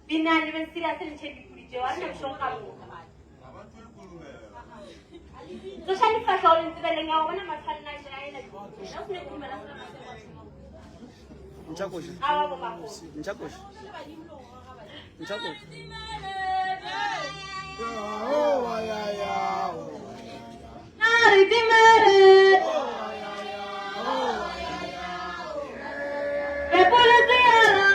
Binang le beng serious le ntšhe dipudi tšeo, a re nyamišong ga moka. Tloša difahlego le ntebeleng ya go bona mahlo a lena a šele a ela dikurumela. O se ne kurumela sela masego a thoma. Ntšha koši. Awa bo makgolo. Ntšha koši. Ntšha koši. Na re timele. Re poletse ya ra.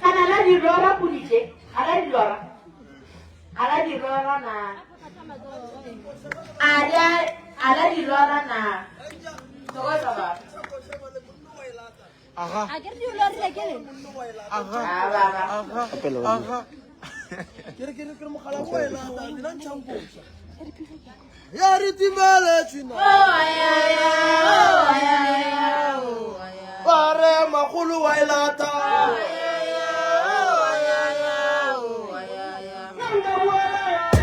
Kana la di lora pudi tše? A la di lora? A la di lora na? A la a la di lora na? Thokoza baba. Aga. A ke re di lorile ke le. Aga. A baba. Aga. Aga. Ke re ke re ke re mogala wa e lata, nna ntšhang koša. Ya re timeletšwe na. Ba re magolo wa e lata. Nka boela ya.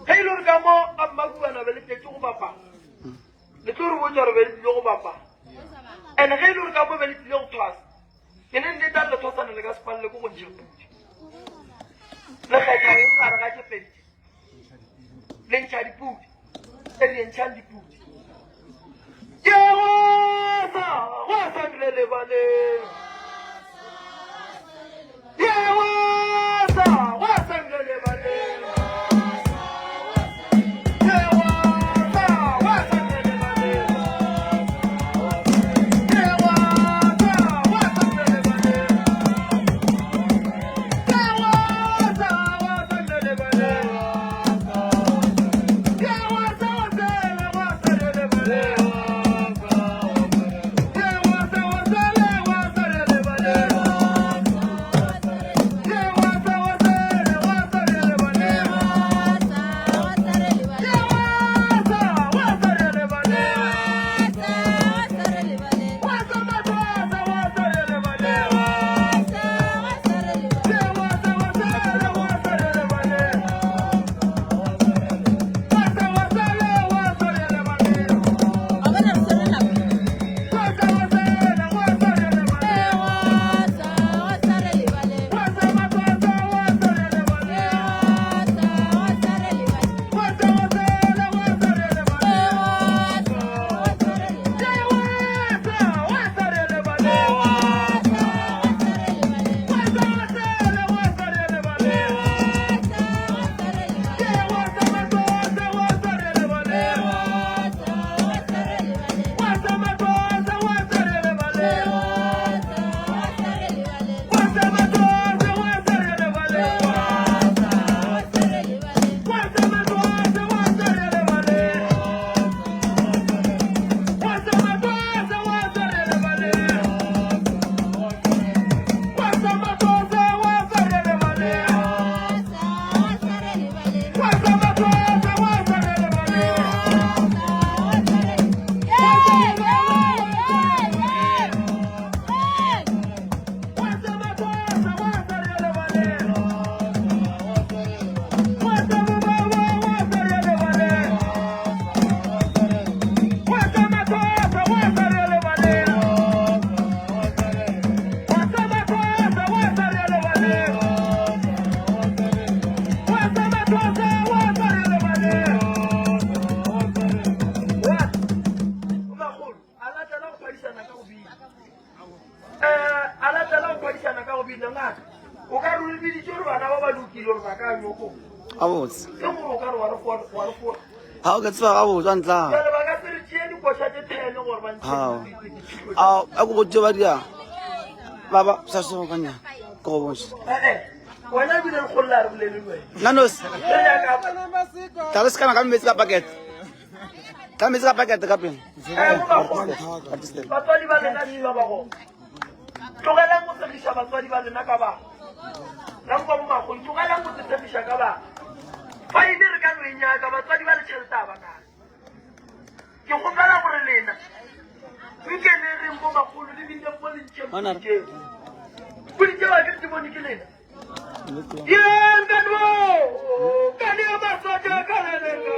Ge e le gore ka mo a mmakuana be le tletse go bapala, le tlo re botsa gore be le tlile go bapala. And ge e le gore ka mo be le tlile go thwasa, ke ne nnete a le thwasana le ka se palele ko go ntšha pudi. Le kgetha eng gare ga tše pedi? Le ntšha dipudi. E re ntšhang dipudi. Ke go sa go sa le lebaleng. Ke go sa go sa le lebaleng. Ke go sa go sa le lebaleng. Ke go sa go sa le lebaleng. Ke go sa go sa le lebaleng. Ke go sa go sa le go sa le lebaleng. Ke go sa go sa le go sa le lebaleng. Ke go sa go sa le go sa le lebaleng. Ke go sa go sa le lebaleng. Wa sa matwasa wa sa le lebaleng. Ke go sa go sa le go sa le lebaleng. Wa sa go sa le go sa le lebaleng. Wa sa go sa le go sa le lebaleng. Wa sa matwasa wa sa le lebaleng. Wa sa go sa le go sa le lebaleng. Ke wa sa wa sa le lebaleng. Wa sa go sa le go sa le lebaleng. Ke wa sa matwasa wa sa le lebaleng. Wa sa matwasa wa sa le lebaleng. Wa sa matwasa wa sa le lebaleng. Wa sa matwasa wa sa le lebaleng. Wa sa matwasa wa sa le lebaleng. Wa sa matwasa wa sa le lebaleng. Wa sa matwasa wa sa le lebaleng. Wa sa matwasa wa sa le lebaleng. Wa sa mababa wa sa le lebaleng. Wa sa matwasa wa sa le lebaleng. Wa sa matwasa wa sa le lebaleng. Wa sa matwasa wa sa le lebaleng. Wa makgolo a latela go phadišana ka go bina. A latela go phadišana ka go bina ngaka. O ka re o biditše gore bana ba ba lokile gore ba ka nyoko. Gabotse. Ke gore o ka re wa re fora wa re fora. Ga o ka tseba gabotse wa ntla. Jale ba ka se re tšee dikoša tše 10 gore ba ntshe Ao. diphilo. Ao, a ko botse ba dia. Baba, sa se go kanya. Ke go bontšhe. Eh, wena ebile re kgolla re bolele le wena. Nna nosi. Re nyaka Tla re sekana ka metsi ka packet. Ka metsi ka packet ka pele. Eh, bo bagolo. Batswadi ba lena di ba ba gona. Tlogelang go segiša batswadi ba lena ka bana. La nkwa bo makgolo, tlogelang go se segiša ka bana. Fa ene re ka no e nyaka, batswadi ba le tšhelete a ba nayo. Ke kgopela gore lena nke le reng bo makgolo le bile mo le ntšheng Mana- pudi tšeo. Pudi tšeo a ke re di bone ke lena. Yengano, kane masoja kalenga.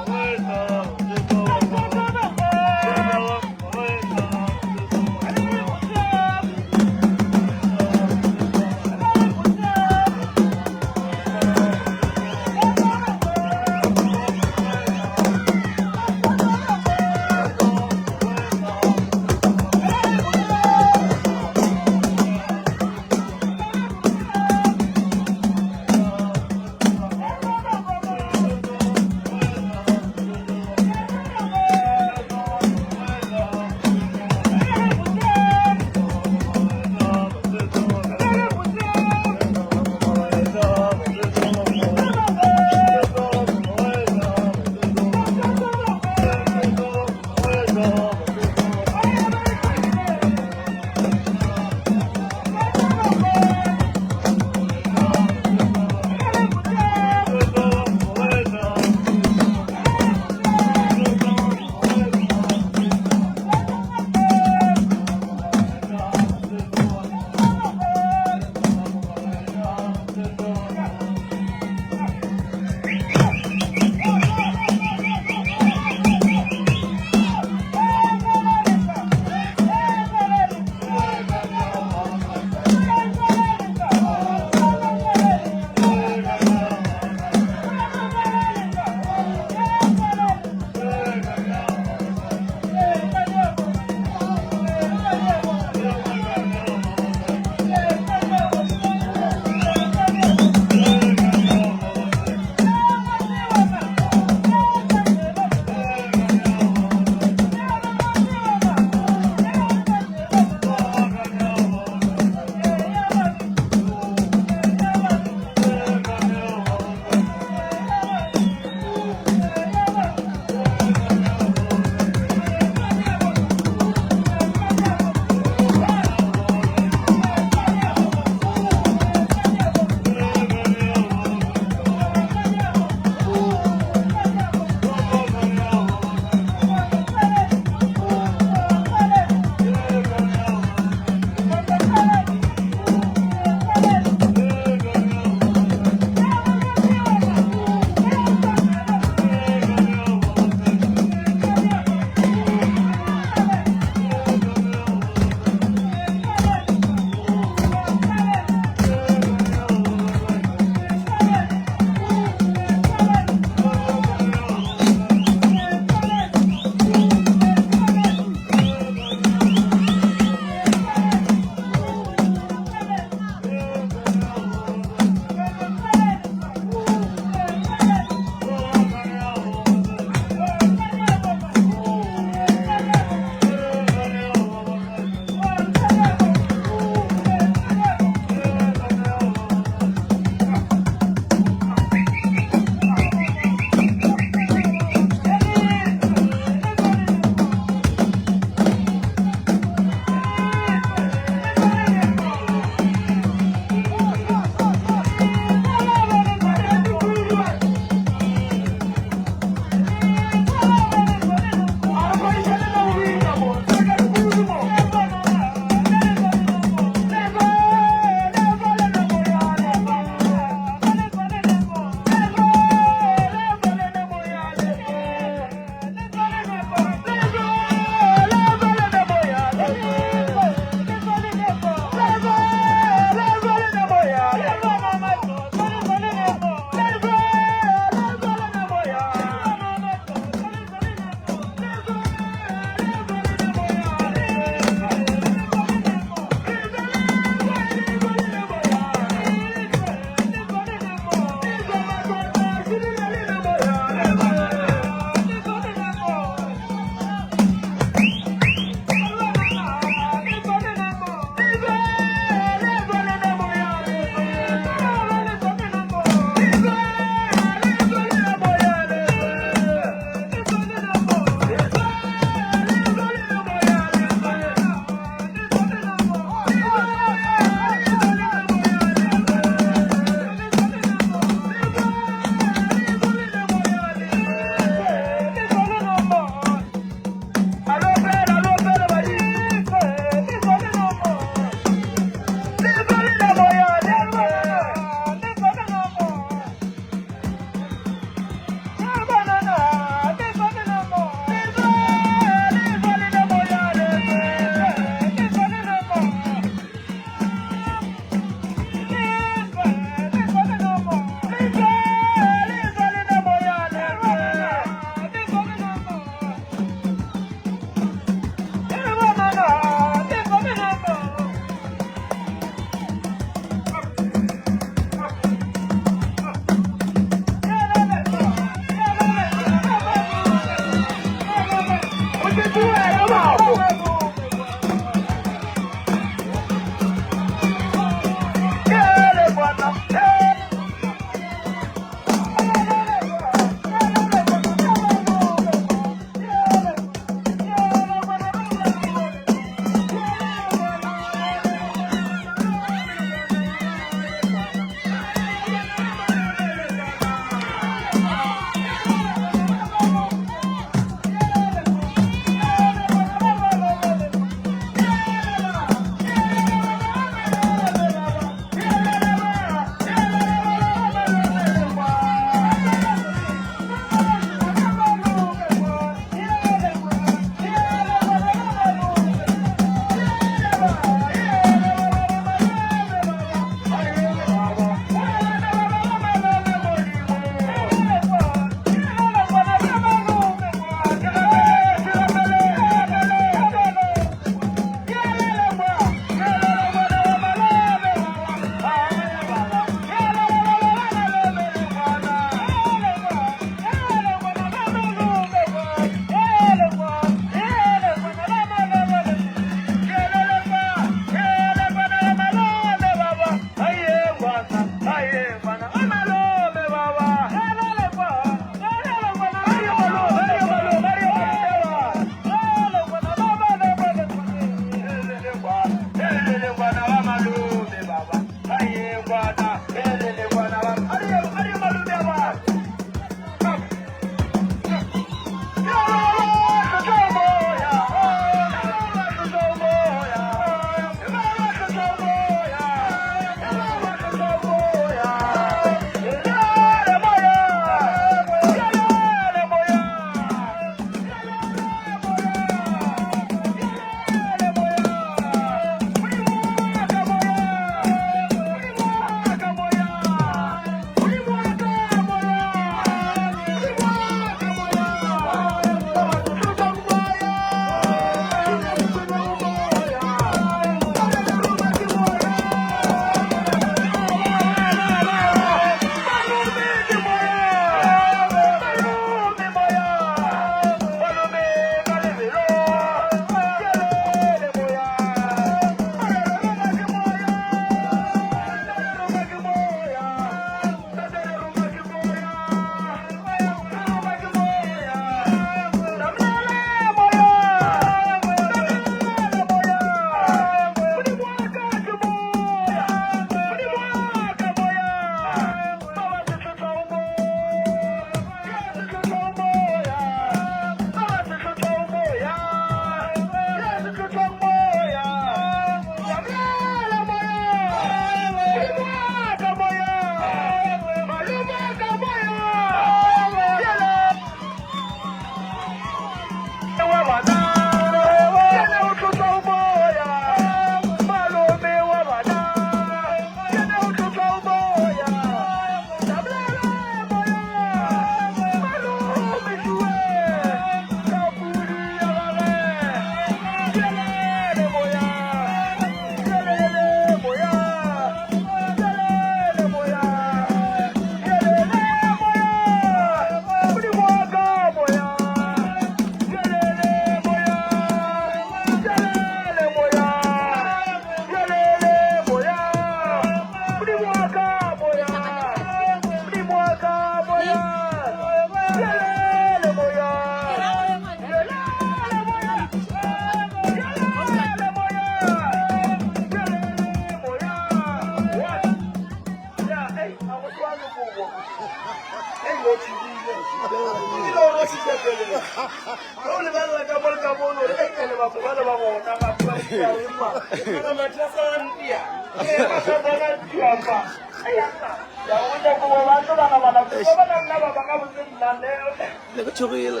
Le ke tšhogile.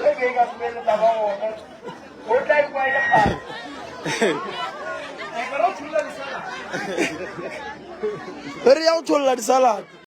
Re ya go tšholla disalad.